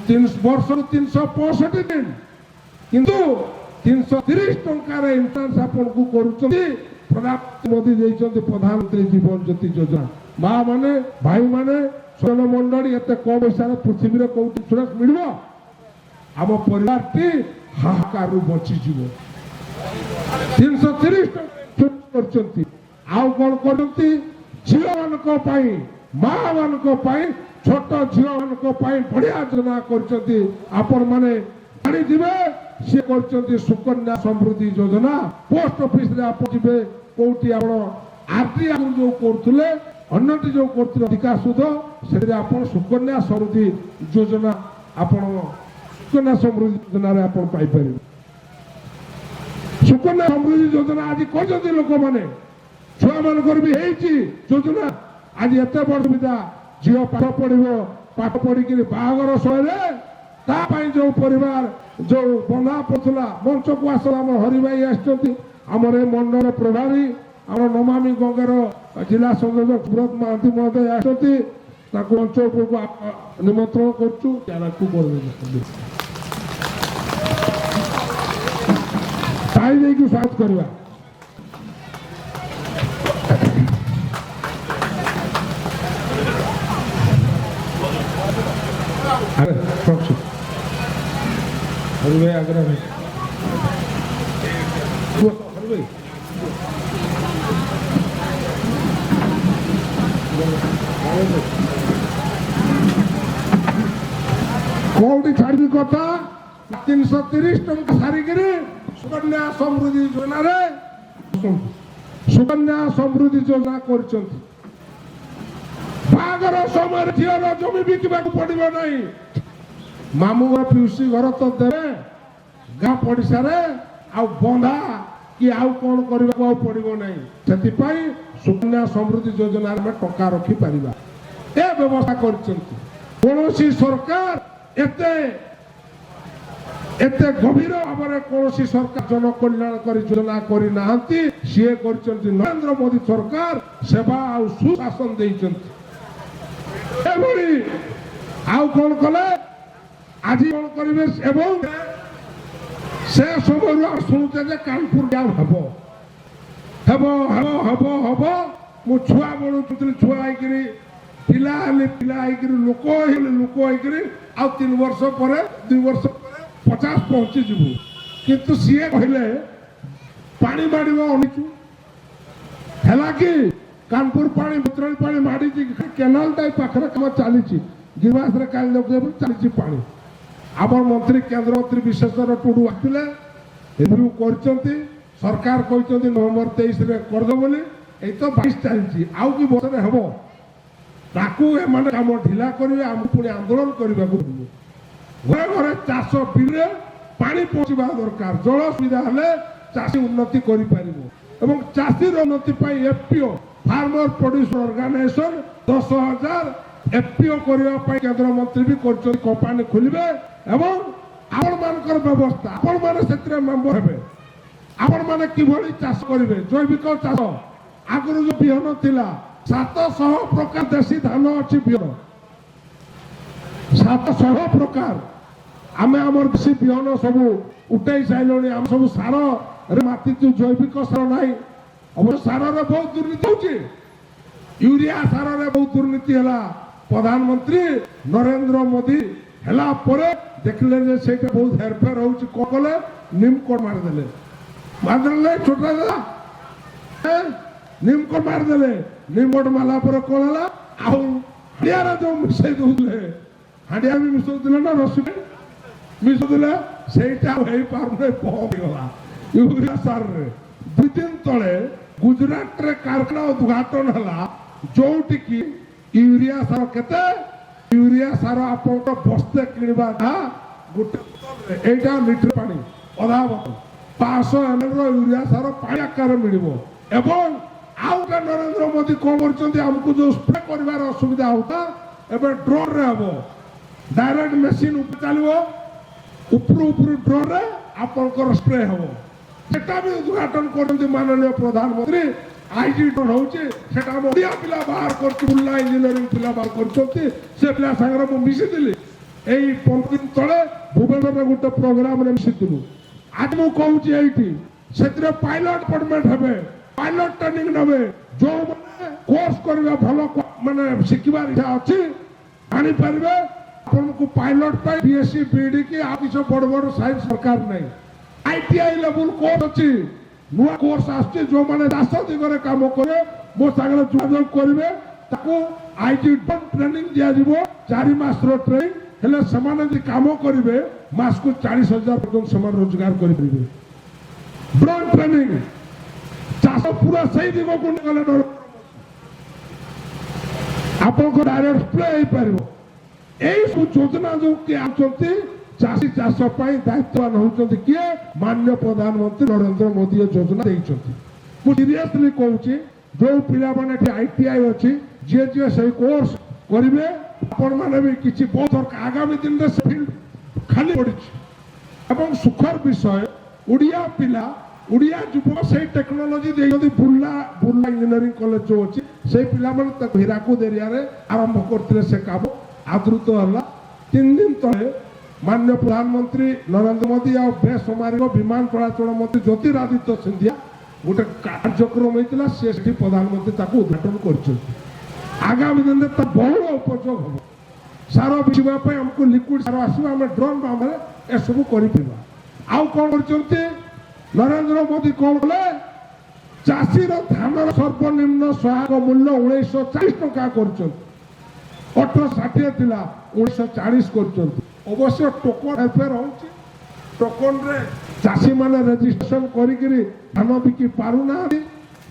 3 ବର୍ଷରୁ 365 ଦିନ, କିନ୍ତୁ 330 ଟଙ୍କାରେ ଇନ୍ସୁରାନ୍ସ ଆପଣଙ୍କୁ କରୁଛନ୍ତି। ପ୍ରଧାନମନ୍ତ୍ରୀ ମୋଦି ଦେଇଛନ୍ତି ପ୍ରଧାନମନ୍ତ୍ରୀ ଜୀବନ ଜ୍ୟୋତି ଯୋଜନା। ମା ମାନେ, ଭାଇମାନେ, ସ୍ୱଜନ ମଣ୍ଡଳୀ, ଏତେ କମ ପଇସାରେ ପୃଥିବୀରେ କୋଉଠି ଇନ୍ସୁରାନ୍ସ ମିଳିବ? ଆମ ପରିବାରଟି ହାହାକାରରୁ ବଞ୍ଚିଯିବ। 330 ଟଙ୍କା କରିଛନ୍ତି। ଆଉ କଣ କରିଛନ୍ତି? ଝିଅମାନଙ୍କ ପାଇଁ, ମା ମାନଙ୍କ ପାଇଁ, ଛୋଟ ଝିଅମାନଙ୍କ ପାଇଁ ବଢିଆ ଯୋଜନା କରିଛନ୍ତି। ଆପଣମାନେ ଜାଣିଥିବେ, ସିଏ କରିଛନ୍ତି ସୁକନ୍ୟା ସମୃଦ୍ଧି ଯୋଜନା। ପୋଷ୍ଟ ଅଫିସରେ ଆପଣ ଯିବେ, କୋଉଠି ଆପଣ ଆରଡି ଆଗରୁ ଯୋଉ କରୁଥିଲେ, ଅନ୍ୟଟି ଯୋଉ କରୁଥିଲେ ଅଧିକା ସୁଧ, ସେଥିରେ ଆପଣ ସୁକନ୍ୟା ସମୃଦ୍ଧି ଯୋଜନା, ଆପଣ ସୁକନ୍ୟା ସମୃଦ୍ଧି ଯୋଜନାରେ ଆପଣ ପାଇପାରିବେ। ସୁକନ୍ୟା ସମୃଦ୍ଧି ଯୋଜନା ଆଜି କହିଛନ୍ତି ଲୋକମାନେ, ଛୁଆମାନଙ୍କର ବି ହେଇଛି ଯୋଜନା। ଆଜି ଏତେ ବଡ ସୁବିଧା, ଝିଅ ପାଠ ପଢିବ, ପାଠ ପଢିକିରି ବାହାଘର ସମୟରେ ତା ପାଇଁ ଯୋଉ ପରିବାର ଯୋଉ ବନ୍ଧା ପଡୁଥିଲା। ମଞ୍ଚକୁ ଆସ, ଆମ ହରିଭାଇ ଆସିଛନ୍ତି, ଆମର ଏ ମଣ୍ଡଳ ପ୍ରଭାରୀ, ଆମର ନମାମି ଗଙ୍ଗାର ଜିଲ୍ଲା ସଂଯୋଜକ ସୁବ୍ରତ ମହାନ୍ତି ମହୋଦୟ ଆସିଛନ୍ତି। ତାଙ୍କୁ ମଞ୍ଚ ଉପରକୁ ନିମନ୍ତ୍ରଣ କରୁଛୁ। ତାକୁ କରିଦେବେ, ତାଳି ଦେଇକି ସ୍ୱାଗତ କରିବା। ଆରେ ରଖୁଛୁ। ହରି ଭାଇ, ଆଗରେ ଭାଇ କୁହ, ହରି ଭାଇ। କୋଉଠି ଛାଡ଼ିବି କଥା? 330 ଟଙ୍କା ସାରିକିରି ସୁକନ୍ୟା ସମୃଦ୍ଧି ଯୋଜନାରେ, ସୁକନ୍ୟା ସମୃଦ୍ଧି ଯୋଜନା କରିଛନ୍ତି। ବାହାଘର ସମୟରେ ଝିଅର ଜମି ବିକିବାକୁ ପଡିବ ନାହିଁ। ମାମୁଁ ଘର, ପିଉସୀ ଘର ତ ଦେବେ, ଗାଁ ପଡ଼ିଶାରେ ଆଉ ବନ୍ଧା କି ଆଉ କଣ କରିବାକୁ ଆଉ ପଡିବ ନାହିଁ। ସେଥିପାଇଁ ସୁକନ୍ୟା ସମୃଦ୍ଧି ଯୋଜନାରେ ଆମେ ଟଙ୍କା ରଖିପାରିବା, ଏ ବ୍ୟବସ୍ଥା କରିଛନ୍ତି। କୌଣସି ସରକାର ଏତେ ଏତେ ଗଭୀର ଭାବରେ କୌଣସି ସରକାର ଜନକଲ୍ୟାଣକାରୀ ଯୋଜନା କରିନାହାନ୍ତି। ସିଏ କରିଛନ୍ତି ନରେନ୍ଦ୍ର ମୋଦି ସରକାର, ସେବା ଆଉ ସୁଶାସନ ଦେଇଛନ୍ତି। ଏଭଳି ଆଉ କଣ କଲେ? ଆଜି କଣ କରିବେ? ଏବଂ ସେ ସମୟରୁ ଆମେ ଶୁଣୁଛେ ଯେ କାନପୁର ଡ୍ୟାମ ହେବ, ହେବ, ହେବ, ହେବ, ହେବ। ମୁଁ ଛୁଆ ବେଳୁ ଶୁଣୁଥିଲି, ଛୁଆ ହେଇକିରି ପିଲା ହେଲି, ପିଲା ହେଇକିରି ଲୋକ ହେଇଗଲି, ଲୋକ ହେଇକିରି ଆଉ 3 ବର୍ଷ ପରେ, 2 ବର୍ଷ ପରେ 50 ପହଞ୍ଚିଯିବୁ। କିନ୍ତୁ ସିଏ କହିଲେ ପାଣି ମାଡ଼ିବ ଅଣିଛୁ। ହେଲା କି କାନପୁର ପାଣି, ବୈତରଣୀ ପାଣି ମାଡ଼ିଛି। କେନାଲଟା ଏଇ ପାଖରେ କାମ ଚାଲିଛି। ଗିରିବାସରେ କାଲି ଲଗେଇବୁ, ଚାଲିଛି ପାଣି। ଆମର ମନ୍ତ୍ରୀ, କେନ୍ଦ୍ରମନ୍ତ୍ରୀ ବିଶ୍ୱେଶ୍ୱର ଟୁଡୁ ଆସିଥିଲେ, ରିଭ୍ୟୁ କରିଛନ୍ତି। ସରକାର କହିଛନ୍ତି ନଭେମ୍ବର 23ରେ କରିଦେବ ବୋଲି। ଏଇ ତ 22 ଚାଲିଛି, ଆଉ କି ବର୍ଷରେ ହେବ? ତାକୁ ଏମାନେ କାମ ଢିଲା କରିବେ, ଆମକୁ ପୁଣି ଆନ୍ଦୋଳନ କରିବାକୁ ପଡ଼ିବ। ଘରେ ଘରେ ଚାଷ ବିଲରେ ପାଣି ପହଞ୍ଚିବା ଦରକାର। ଜଳ ସୁବିଧା ହେଲେ ଚାଷୀ ଉନ୍ନତି କରିପାରିବ ଏବଂ ଚାଷୀର ଉନ୍ନତି ପାଇଁ FPO, farmer producer organisation, 10,000 FPO କରିବା ପାଇଁ କେନ୍ଦ୍ରମନ୍ତ୍ରୀ ବି କରିଛନ୍ତି। କମ୍ପାନୀ ଖୋଲିବେ ଏବଂ ଆପଣମାନଙ୍କର ବ୍ୟବସ୍ଥା, ଆପଣମାନେ ସେଥିରେ ମେମ୍ବର ହେବେ। ଆପଣମାନେ କିଭଳି ଚାଷ କରିବେ, ଜୈବିକ ଚାଷ। ଆଗରୁ ଯୋଉ ବିହନ ଥିଲା, 700 ପ୍ରକାର ଦେଶୀ ଧାନ ଅଛି ବିହନ, 700 ପ୍ରକାର। ଆମେ ଆମର ଦେଶୀ ବିହନ ସବୁ ଉଠେଇ ସାରିଲୁଣି। ଆମେ ସବୁ ସାରରେ ମାତିଛୁ, ଜୈବିକ ସାର ନାହିଁ। ଅବଶ୍ୟ ସାରରେ ବହୁତ ଦୁର୍ନୀତି ହଉଛି। ୟୁରିଆ ସାରରେ ବହୁତ ଦୁର୍ନୀତି ହେଲା। ପ୍ରଧାନମନ୍ତ୍ରୀ ନରେନ୍ଦ୍ର ମୋଦି ହେଲା ପରେ ଦେଖିଲେ ଯେ ସେଇଟା ବହୁତ ହେରଫେର ହଉଛି। କଣ କଲେ? ନିମକୋଟ ମାରିଦେଲେ। ମାରିଦେଲେ ଛୋଟ ଦାଦା, ନିମକୋଟ ମାରିଦେଲେ। ନିମକୋଟ ମାରିଲା ପରେ କଣ ହେଲା? ଆଉ ହାଣ୍ଡିଆରେ ଯୋଉ ମିଶେଇ ଦଉଥିଲେ, ହାଣ୍ଡିଆ ବି ମିଶଉଥିଲେ ନା, ରସି ମିଶଉଥିଲେ, ସେଇଟା ଆଉ ହେଇପାରୁନି, ବନ୍ଦ ହେଇଗଲା ୟୁରିଆ ସାରରେ। 2 ଦିନ ତଳେ ଗୁଜୁରାଟରେ କାରଖାନା ଉଦ୍ଘାଟନ ହେଲା, ଯୋଉଠିକି ୟୁରିଆ ସାର କେତେ? ୟୁରିଆ ସାର ଆପଣଙ୍କ ବସ୍ତେ କିଣିବା ଗୋଟେ ବୋତଲରେ, ଏଇଟା ଲିଟର ପାଣି ଅଧା ବୋତଲ, 500 ଏମଏଲ ର ୟୁରିଆ ସାର ପାଣି ଆକାରରେ ମିଳିବ। ଏବଂ ଆଉ ଗୋଟେ ନରେନ୍ଦ୍ର ମୋଦି କଣ କରୁଛନ୍ତି? ଆମକୁ ଯୋଉ ସ୍ପ୍ରେ କରିବାର ଅସୁବିଧା ହଉଥିଲା, ଏବେ ଡ୍ରୋନରେ ହବ। ଡାଇରେକ୍ଟ ମେସିନ ଉପରେ ଚାଲିବ, ଉପରୁ ଉପରୁ ଡ୍ରୋନରେ ଆପଣଙ୍କର ସ୍ପ୍ରେ ହବ। ସେଟା ବି ଉଦ୍ଘାଟନ କରନ୍ତି ମାନନୀୟ ପ୍ରଧାନମନ୍ତ୍ରୀ। ଆଇଜି ଡ୍ରୋନ୍ ହଉଛି, ସେଟା ଆମ ଓଡ଼ିଆ ପିଲା ବାହାର କରୁଛି, ବୁର୍ଲା ଇଞ୍ଜିନିୟରିଂ ପିଲା ବାହାର କରୁଛନ୍ତି। ସେ ପିଲା ସାଙ୍ଗରେ ମୁଁ ମିଶିଥିଲି। ଏଇ 15 ଦିନ ତଳେ ଭୁବନେଶ୍ୱରରେ ଗୋଟେ ପ୍ରୋଗ୍ରାମରେ ମିଶିଥିଲୁ। ଆଜି ମୁଁ କହୁଛି ଏଇଠି, ସେଥିରେ ପାଇଲଟ ଆପଏଣ୍ଟମେଣ୍ଟ ହେବେ, ପାଇଲଟ ଟ୍ରେନିଂ ନେବେ। ଯୋଉମାନେ କୋର୍ସ କରିବା ଭଲ ମାନେ ଶିଖିବାର ଇଚ୍ଛା ଅଛି, ଜାଣିପାରିବେ। ଆପଣଙ୍କୁ ପାଇଲଟ ପାଇଁ ବିଏସସି, ବିଇଡି କି ଆଉ କିଛି ବଡ ବଡ ସାଇନ୍ସ ଦରକାର ନାହିଁ। ଆଇଟିଆଇ ଲେଭୁଲ କୋର୍ସ ଅଛି, ନୂଆ କୋର୍ସ ଆସୁଛି। ଯୋଉମାନେ ଚାଷ ଦିଗରେ କାମ କରିବେ, ମୋ ସାଙ୍ଗରେ ଯୋଗାଯୋଗ କରିବେ। ତାକୁ ଆଇଜି ଟ୍ରେନିଂ ଦିଆଯିବ। 4 ମାସର ଟ୍ରେନିଂ ହେଲେ ସେମାନେ ଯଦି କାମ କରିବେ, ମାସକୁ 40,000 ପର୍ଯ୍ୟନ୍ତ ସେମାନେ ରୋଜଗାର କରିପାରିବେ। ଡ୍ରୋନ୍ ଟ୍ରେନିଂ, ଚାଷ ପୁରା ସେଇ ଦିଗକୁ ଗଲେ ଆପଣଙ୍କ ଡାଇରେକ୍ଟ ସ୍ପ୍ରେ ହେଇପାରିବ। ଏଇ ସବୁ ଯୋଜନା ଯୋଉ କିଏ ଆଣୁଛନ୍ତି, ଚାଷୀ ଚାଷ ପାଇଁ ଦାୟିତ୍ୱବାନ ହେଉଛନ୍ତି କିଏ? ମାନ୍ୟ ପ୍ରଧାନମନ୍ତ୍ରୀ ନରେନ୍ଦ୍ର ମୋଦି ଏ ଯୋଜନା ଦେଇଛନ୍ତି। ମୁଁ ସିରିୟସଲି କହୁଛି, ଯୋଉ ପିଲାମାନେ ଏଠି ଆଇଟିଆଇ ଅଛି, ଯିଏ ଯିଏ ସେଇ କୋର୍ସ କରିବେ, ଆପଣମାନେ ବି କିଛି ବହୁତ ଦରକାର। ଆଗାମୀ ଦିନରେ ସେ ଫିଲ୍ଡ ଖାଲି ପଡ଼ିଛି ଏବଂ ସୁଖର ବିଷୟ, ଓଡ଼ିଆ ପିଲା, ଓଡ଼ିଆ ଯୁବକ ସେଇ ଟେକ୍ନୋଲୋଜି ଦେଇଛନ୍ତି। ବୁର୍ଲା ବୁର୍ଲା ଇଞ୍ଜିନିୟରିଂ କଲେଜ ଯୋଉ ଅଛି, ସେଇ ପିଲାମାନେ ତାକୁ ହୀରାକୁଦ ଏରିଆରେ ଆରମ୍ଭ କରିଥିଲେ। ସେ କାମ ଆଦୃତ ହେଲା। 3 ଦିନ ତଳେ ମାନ୍ୟ ପ୍ରଧାନମନ୍ତ୍ରୀ ନରେନ୍ଦ୍ର ମୋଦି ଆଉ ବେସାମରିକ ବିମାନ ଚଳାଚଳ ମନ୍ତ୍ରୀ ଜ୍ୟୋତିରାଦିତ୍ୟ ସିନ୍ଧିଆ ଗୋଟେ କାର୍ଯ୍ୟକ୍ରମ ହେଇଥିଲା। ସେ ସେଠି ପ୍ରଧାନମନ୍ତ୍ରୀ ତାକୁ ଉଦ୍ଘାଟନ କରିଛନ୍ତି। ଆଗାମୀ ଦିନରେ ତା ବହୁଳ ଉପଯୋଗ ହବ। ସାର ବିଛିବା ପାଇଁ ଆମକୁ ଲିକ୍ୱିଡ ସାର ଆସିବ, ଆମେ ଡ୍ରୋନ୍ ମାଧ୍ୟମରେ ଏସବୁ କରିପାରିବା। ଆଉ କଣ କରିଛନ୍ତି ନରେନ୍ଦ୍ର ମୋଦି? କଣ କଲେ? ଚାଷୀର ଧାନର ସର୍ବନିମ୍ନ ସହାୟକ ମୂଲ୍ୟ 1940 ଟଙ୍କା କରିଛନ୍ତି। 1860 ଥିଲା, 1940 କରିଛନ୍ତି। ଅବଶ୍ୟ ଟୋକନ ହେରଫେର ହଉଛି। ଟୋକନରେ ଚାଷୀମାନେ ରେଜିଷ୍ଟ୍ରେସନ କରିକିରି ଧାନ ବିକି ପାରୁନାହାନ୍ତି।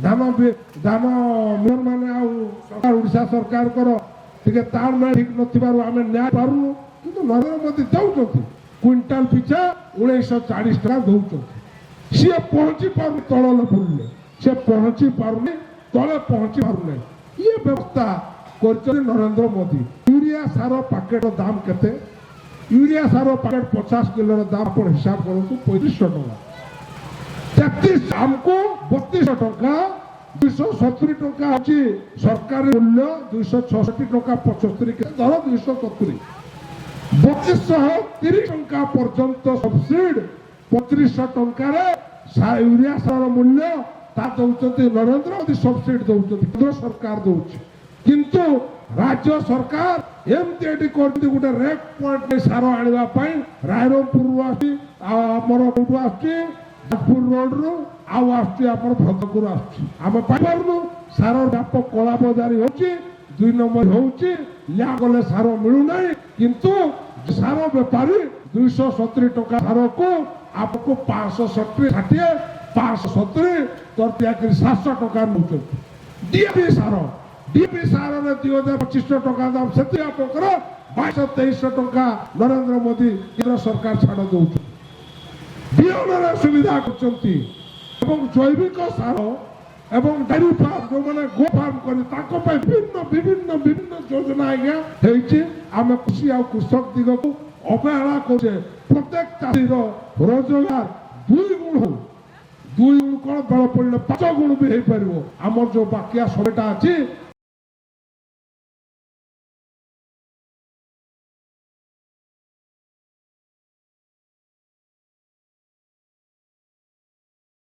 ଧାନ ମିଲର ମାନେ ଆଉ ସରକାର, ଓଡ଼ିଶା ସରକାରଙ୍କର ଟିକେ ତାଳମେଳ ଠିକ ନଥିବାରୁ ଆମେ ନ୍ୟାୟ ପାରୁନୁ। କିନ୍ତୁ ନରେନ୍ଦ୍ର ମୋଦି ଦେଉଛନ୍ତି, କୁଇଣ୍ଟାଲ ପିଛା 1940 ଟଙ୍କା ଦଉଛନ୍ତି। ସିଏ ପହଞ୍ଚି ପାରୁନି ତଳ ଲେବୁଲରେ, ସେ ପହଞ୍ଚି ପାରୁନି, ତଳେ ପହଞ୍ଚି ପାରୁନାହିଁ। ଇଏ ବ୍ୟବସ୍ଥା କରିଛନ୍ତି ନରେନ୍ଦ୍ର ମୋଦି। ୟୁରିଆ ସାର ପ୍ୟାକେଟର ଦାମ କେତେ? ୟୁରିଆ ସାର ପ୍ୟାକେଟ 50 କିଲୋର ଦାମ ଆପଣ ହିସାବ କରନ୍ତୁ, 3500 ଟଙ୍କା, 33, ଆମକୁ 3200 ଟଙ୍କା। 270 ଟଙ୍କା ଅଛି ସରକାରୀ ମୂଲ୍ୟ, 266 ଟଙ୍କା 75 ଧର 270, 3230 ଟଙ୍କା ପର୍ଯ୍ୟନ୍ତ ସବସିଡି। 3500 ଟଙ୍କାରେ ୟୁରିଆ ସାର ମୂଲ୍ୟ ତା ଦଉଛନ୍ତି ନରେନ୍ଦ୍ର ମୋଦି, ସବସିଡି ଦଉଛନ୍ତି, କେନ୍ଦ୍ର ସରକାର ଦଉଛି। କିନ୍ତୁ ରାଜ୍ୟ ସରକାର ଏମିତି ଏଠି କରୁଛନ୍ତି, ଗୋଟେ ରେକ୍ ପଏଣ୍ଟ ସାର ଆଣିବା ପାଇଁ ରାଇରଙ୍ଗପୁରରୁ ଆସୁଛି, ଆଉ ଆମର କୋଉଠୁ ଆସୁଛି? ଯାଜପୁର ରୋଡରୁ ଆଉ ଆସୁଛି ଆମର ଭଦ୍ରକରୁ ଆସୁଛି। ଆମେ ପାଇପାରୁନୁ ସାର। ବ୍ୟାପକ କଳା ବଜାରୀ ହଉଛି, ଦୁଇ ନମ୍ବର ହଉଛି, ଲ୍ୟା ଗଲେ ସାର ମିଳୁନାହିଁ। କିନ୍ତୁ ସାର ବେପାରୀ 270 ଟଙ୍କା ସାରକୁ ଆମକୁ 560, 570 ତରତିଆ କରି 700 ଟଙ୍କା ନେଉଛନ୍ତି। ଡିଏପି ସାର, ଡିଏପି ସାରରେ 2500 ଟଙ୍କା ଦାମ, ସେଥିରେ ଆପଣଙ୍କର 2200 2300 ଟଙ୍କା ନରେନ୍ଦ୍ର ମୋଦି କେନ୍ଦ୍ର ସରକାର ଛାଡ଼ ଦଉଛନ୍ତି। ବିହନରେ ସୁବିଧା କରୁଛନ୍ତି ଏବଂ ଜୈବିକ ସାର ଏବଂ ଡାଇରୀ ଫାର୍ମ, ଯୋଉମାନେ ଗୋ ଫାର୍ମ କରି ତାଙ୍କ ପାଇଁ ବିଭିନ୍ନ ବିଭିନ୍ନ ବିଭିନ୍ନ ଯୋଜନା ଆଜ୍ଞା ହେଇଛି। ଆମେ କୃଷି ଆଉ କୃଷକ ଦିଗକୁ ଅବହେଳା କରୁଛେ। ପ୍ରତ୍ୟେକ ଚାଷୀର ରୋଜଗାର ଦୁଇ ଗୁଣ ହଉ, ଦୁଇ ଗୁଣ କଣ, ବେଳ ପଡ଼ିଲେ ପାଞ୍ଚ ଗୁଣ ବି ହେଇପାରିବ। ଆମର ଯୋଉ ବାକିଆ ସମୟଟା ଅଛି।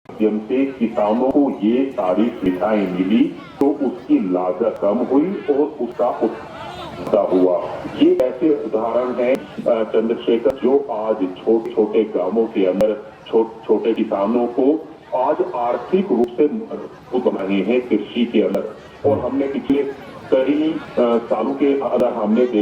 माध्यम से किसानों को ये सारी सुविधाएं मिली तो उसकी लागत कम हुई और उसका उत्पादन हुआ। ये ऐसे उदाहरण हैं चंद्रशेखर, जो आज छोटे छोटे गांवों के अंदर छोटे छोटे किसानों को आज आर्थिक रूप से मजबूत बना रहे हैं कृषि के अंदर। और हमने पिछले कई सालों के अंदर हमने देखा